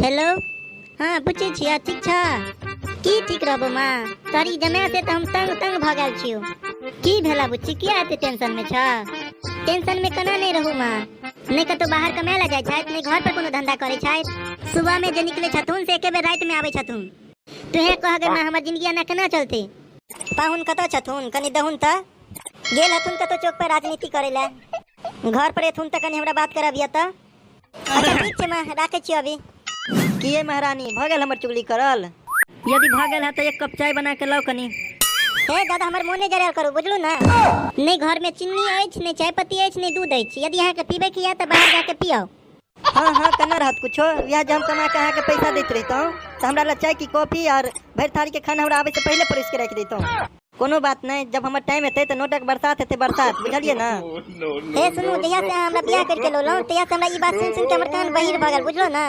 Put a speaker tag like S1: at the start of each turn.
S1: Hello. हाँ, पूछै छियै, ठीक छ? की ठीक रहबो माँ, तोरी जमाय से तऽ हम तंग तंग भऽ गेल छियौ। की भेला बुच्ची, किया एते टेंशन में छ? टेंशन में केना नहि रहू माँ, नहि कतौ बाहर कमाय लए जाइ छथि, नहि घर पर कोनो धंधा करै छथि। सुबह में जे निकले छथुन से एके बेर राति में आबै छथुन। तुहे कह गे माँ, हमर जिंदगी एना केना चलतै? पाहुन कतऽ छथुन, कनि दहुन तऽ। गेल हथुन कतौ चौक पर राजनीति करै लए। घर पर एथुन तऽ कनि हमरा बात करबिय तऽ। अच्छा ठीक छै माँ, राखै छियौ अभी।
S2: की ये महारानी, भऽ गेल हमर चुगली करल? यदि भऽ गेल है तऽ एक कप चाय बना के लाउ कनि।
S1: हे दादा, हमर मोने जरायल करू, बुझलू ने? नहि घर में चीनी अछि, नहि चाय पत्ती अछि, नहि दूध अछि। यदि अहाँके पीबै के यऽ तऽ बाहर जाके पियाउ।
S2: हाँ हाँ, केना रहत कुछो? इएह जे हम कमा के अहाँके पैसा दैत रहितहुँ तऽ हमरा लए चाय की कॉफी और भरि थारी के खाना हमरा आबै से पहिले परसि के राखि दैतहुँ। कोनो बात नहि, जब हमर टाइम हेतै तऽ नोटक बरसात हेतै, बरसात, बुझलियै ने?
S1: हे सुनू, जहिया से अहाँ हमरा बियाह करके लौलहुँ तहिया से हमरा ई बात सुनि सुनि के हमर कान बहिर भऽ गेल, बुझलहुँ ने?